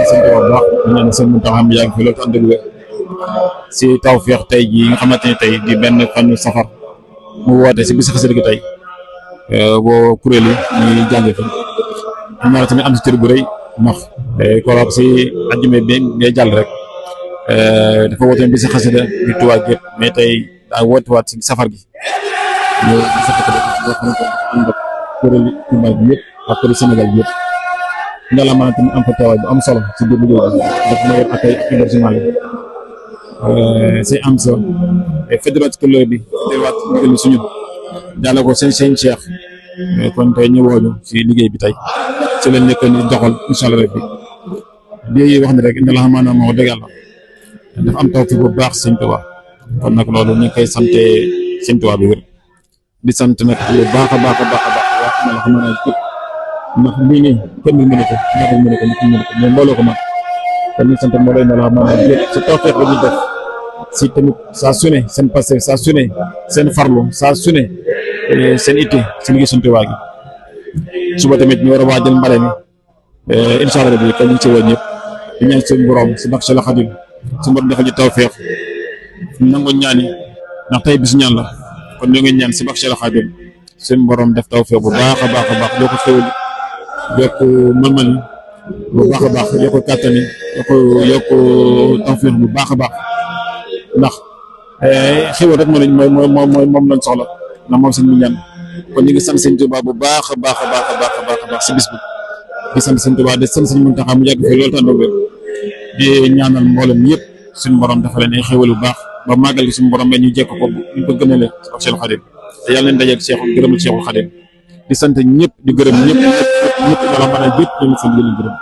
sant bu baax di ñaan seen Muntaxa mu yàgg fi loolu ànd ak wér si tawfeex tey jii nga xamante ne tey di benn fanu safar mu woote si bis xasida gi tey boo kuréel yi ñuy jàng fi ñu ñaan tamit am si cër bu rëy ndax koroog si ajjume bi ngay jàll rek dafa woote bis xasida di Tuubaa gépp mais tey daa woote waat si safar gi ñu safar ko boo xamante ne ànd ak kuréel yi Tuubaa bi yëpp ak kuréel Sénégal bi yëpp nga la mën a tamit am fa teewaay bu am solo si biir liggéey bi daf ma yor ak ay hébergement yi c'est am sa fédérat couleur bi teewaat liggéey suñu daala ko seen Cheikh kon tey ñu wooñu si liggéey bi tey ci lañ nekk ni doxal incha allah rek bi wax ne rek ina la xamaana moo dëgg yàlla dafa am taw fi bu baax Sëñ Tuubaa kon nag loolu ñu ngi koy sante Sëñ Tuubaa bi wér di sant nag lu baax a baax a baax a baax wax na la xamaana ndax lii nii kenn mënu ko ñaata mënu ko nit mënu ko mais mbooloo ko man kon ñu sant moo lay na la xamaana si tawfeex bi ñu def si tamit saa su ne seen passé saa su ne seen farlu saa su ne seen itte si liggéey Sëñ Tuubaa gi suba tamit ñu war a waajal mbale mi incha allah bi kon ñu ci woon ñëpp di ñaan seen borom si bak la Xadim su borom defal ñu tawfeex nangu ñaan yi ndax tey bisu ñaan la kon ñoo ngi ñaan si bak la Xadim seen borom def tawfeex bu baax a baax a baax doo ko xewal yokk mën-mën bu baax a baax yokk kàttan yi yokk tawfeex bu baax a baax ndax xewal rek moom lañ soxla ndax moom seen mu ñaan kon ñu ngi sant Sëñ Tuubaa bu baax a baax a baax a baax a baax a baax si bis bi di sant Sëñ Tuubaa di sant Sëñ Muntaxa mu yàgg fi loolu tànn wér di ñaanal mboolem yëpp suñu borom dafa leen ay xéwal bu baax ba màggal gi suñu borom ba ñu jekk ko ñu ko gënale ak Cheikhul Khadim te yàlla leen dajeeg Cheikhul gërëmal Cheikhul Khadim di sant ñëpp di gërëm ñëpp dala mën a jëpp ñu sant leen gërëm